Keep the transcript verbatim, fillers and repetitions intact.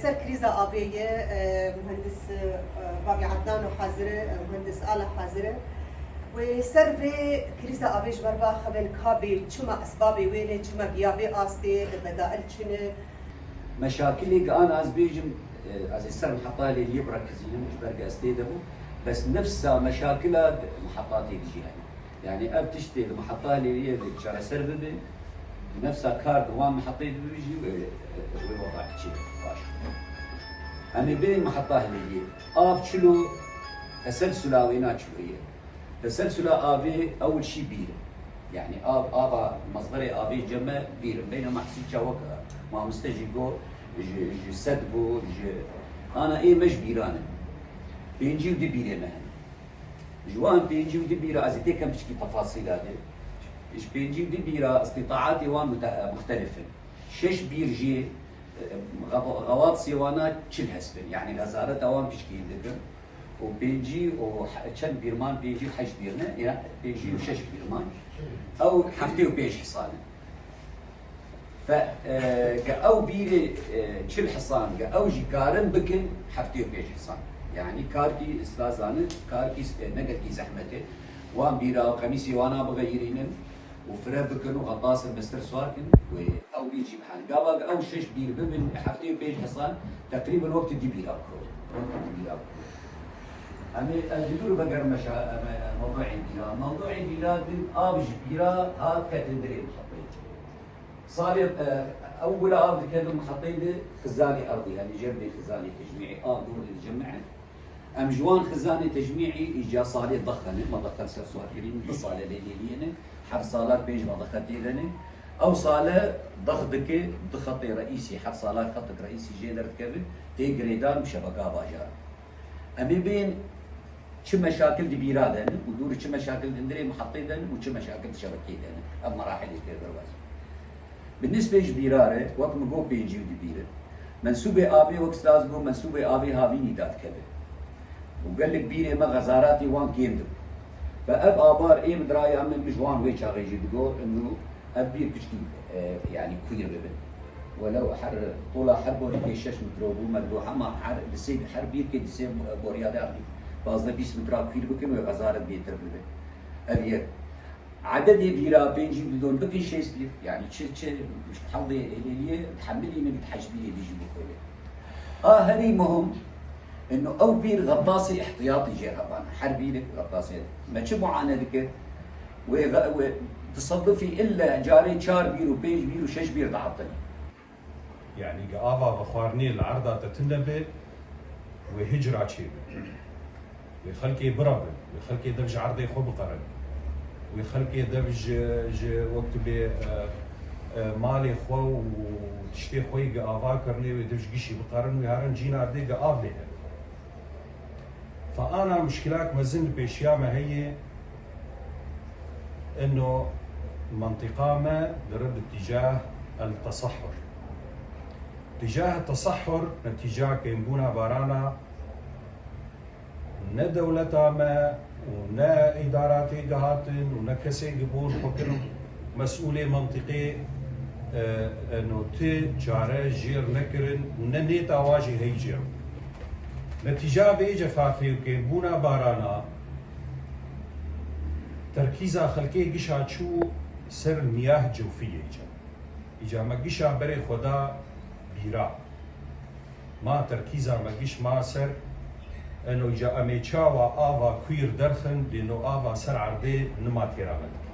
Ser krîza avê ye, e, muhendis, e, Bavê Ednan û hazir e, e, muhendis Ala hazir e. Wê ser vê krîza avê ji ber biaxivin ka bê, çima esbabê wê ne, çima giya vê astê, e, bedail çi ne? Meşakilê gi an ez bêjim, e, ez ê ser miheta Lêliyê birekizînim, ji ber gi ez tê de bûm. Bes nefsa meşakila miheta tê dijî hene. Yani ev tiştê li miheta Lêliyê de çareser bibe, nefsa kar di wan mihetê de bibe jî wê, wê weda biçe baş. Em ê bên miheta Lêliyê. Av çilo, teselsula wê na çilo ye. Teselsula avê ewil şî bîr. Yani av, ava, mazderê avê ceme bîr. Beyne mahsî çawek, mamoste jî got, ji, ji sed bû, ji, ana ê me ji bîran in. Pêncî û du bîrê me hene. Ji wan pêncî û du bîra, ez ê têkem piçkî tefasîla de. Ji pêncî û du bîra îstîtaatê wan mute-, muxtelif in. Şeş bîr jî, e, xewa-, xewatsê wana çil hesp in. Yani xezareta wan piçkî dikin. Û pêncî û he-, çend bîr man? Pêncî û heşt bîr ne? Ya, pêncî û şeş bîr man. Ew heftê û pênc hisan in. Fe, e, ge ew bîrê, e, çil hisan, ge ew jî karin bikin heftê û pênc hisan. Yani karkî, ez zanim, karkî, e, ne gelkî zehmet e. Wan bîra û qemîsê wana bixeyirînin û fire bikin û xetasir mestir swar kin, wê ew bîr jî bihen. Gava ge ew şeş bîr bibin heftê û pênc hisan, teqrîben wekî du bîra bikewin. Wekî du bîra bikewin. Em ê, ez ji dûr vegerim meşa-, me-, mewduê bîra. Mewduê bîra din av ji bîra hat ketin dirê mixetê. Salê, e, ew wila av dikevin mihetê de xizanê erdî, yanî jêr bê xizanê tecmîî, av dûr dicem'in. Em ji wan xizanê tecmîî îca salê dex hene, me dexe ser suwar kirîn, du sale lê lêliyê ne, her sala pênc me dexe tê de ne. Ew sale dex dike, du xetê reîsî, her sala xetek reîsî jê derdikeve, tê girêdan bi şebeka bajar. Em ê bên çi meşakil di bîra de ne û dûr çi meşakil di hundirê mihetê de ne û çi meşakil di şebekê de ne. Ev merahilê jê derbas. Bi nisbê ji bîra re, wek min got, pêncî û du bîr in. Mensûbê avê, wek staz got, mensûbê avê havînî dadikeve. Û gelek bîrê me xezaratê wan kêm dibû. Ve ev abar ê bi diraya min, min ji wan wê çaxê jî digot, inu Ev bîr piçkî, e, yanî kûr bibin. Welew her tola her borîkê şeş metro bû, me digot hema her di sê, her bîrkê di sê boriya de pazdeh bîst metra kûr bikin wê xezaret bêtir bibe. Ev yek. Ededê bîra pêncî bidon bikin şêst bîr. Yanî çi, çi, hewdê hêlêliyê, hemilî min bi heşt bîrê dijî bixwîne. A herî muhim, Ino ew bîr xetasê ihtiyatî jê re bana. Her bîrek xetasê. Me çi muane dike? Wê ve-, wê tesedufî ille carê çar bîr û pênc bîr û şeş bîr diatilî. Yanî ge ava vexwarinê li erda te tune be, wê hicra çêbe. Wê xelkê birevin, wê xelkê dev ji erdê xwe biqerin. Wê xelkê dev ji, ji wek tu bê, e, e, malê xwe û tiştê xwe yê gi ava kirinê wê dev ji gişî biqerin, wê herin cîna dê gi av lê herin. Fe ana muşkilak mezin li pêşiya me heye, ino mentiqa me diri bi tîcah el tesahhur. Tîcah tesahhur netîca kêmbûna barana Ne dewleta me û ne îdaratê gihatin û ne kesê gi bo xwe kirin mesûlê mentiqê, e, e, no ti çare jêr nekirin û ne nêta wa jî hey jêr. Netîca vê cefafê û kêmbûna barana, terkîza xelkê gişa çû ser miyah cewfiyê îca. Îca me gişa berê xwe da bîra. Ma terkîza me giş ma ser, eno îca em ê çawa ava kûr derxin, lê no ava ser erdê nima têra me dike.